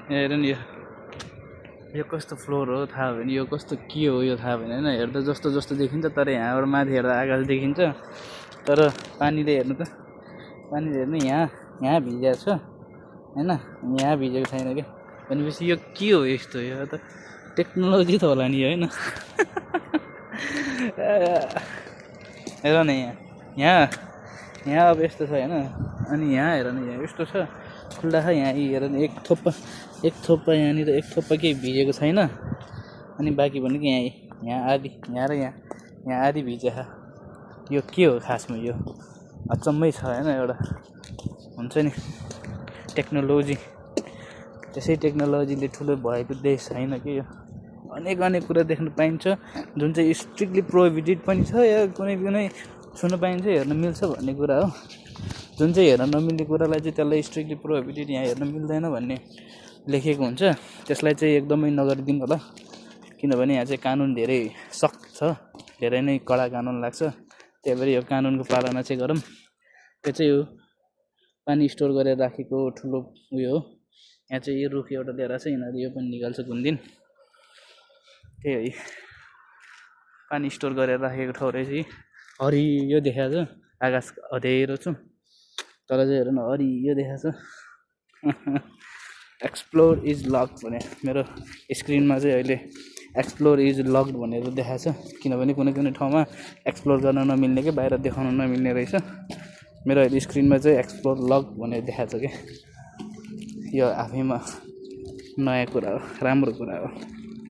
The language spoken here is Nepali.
हेर नि यो कस्तो फ्लोर हो थाहा भएन, यो कस्तो के हो यो थाहा भएन होइन। हेर्दा जस्तो जस्तो देखिन्छ तर यहाँबाट माथि हेर्दा आकाश देखिन्छ, तर पानीले हेर्नु त, पानीले हेर्नु यहाँ भिजेको छ होइन, यहाँ भिजेको छैन क्या। भनेपछि यो के हो यस्तो, यो त टेक्नोलोजी त होला नि होइन। हेर न यहाँ अब यस्तो छ होइन। अनि यहाँ हेर न, यहाँ यस्तो छ खुल्ला छ, यहाँ हेर न एक थोप्पा यहाँनिर एक थोप्पा केही भिजेको छैन। अनि बाँकी भनेको यहाँ आधी, यहाँ र यहाँ आधी भिजेको छ। यो के हो खासमा, यो अचम्मै छ होइन। एउटा हुन्छ नि टेक्नोलोजी, त्यसै टेक्नोलोजीले ठुलो भएको देश छैन कि यो। अनेक कुरा देख्न पाइन्छ जुन चाहिँ स्ट्रिक्टली प्रोहिबिटेड पनि छ, या कुनै छुन पाइन्छ, हेर्न मिल्छ भन्ने कुरा हो। जुन चाहिँ हेर्न नमिल्ने कुरालाई चाहिँ त्यसलाई स्ट्रिक्टली प्रोहिबिटेड, यहाँ हेर्न मिल्दैन भन्ने लेखेको हुन्छ, त्यसलाई चाहिँ एकदमै नगरिदिनु होला। किनभने यहाँ चाहिँ कानुन धेरै सख्त छ, धेरै नै कडा कानुन लाग्छ। त्यही भएर यो कानुनको पालना चाहिँ गरौँ। त्यो चाहिँ हो पानी स्टोर गरेर राखेको ठुलो उयो हो। यहाँ चाहिँ यो रुख एउटा लिएर छ, यिनीहरू यो पनि निकाल्छ कुन दिन। त्यही हो पानी स्टोर गरेर राखेको ठाउँ रहेछ। हरियो देखाएको छ, आकाश अँध्यारो छु, तर चाहिँ हेर न हरियो देखाएको छ। एक्सप्लोर इज लक्ड भने मेरो स्क्रिनमा चाहिँ अहिले एक्सप्लोर इज लक्ड भनेर देखाएको छ। किनभने कुनै ठाउँमा एक्सप्लोर गर्न नमिल्ने कि बाहिर देखाउन नमिल्ने रहेछ। मेरो अहिले स्क्रिनमा चाहिँ एक्सप्लोर लक्ड भनेर देखाएको छ क्या। यो आफैमा नयाँ कुरा हो, राम्रो कुरा हो।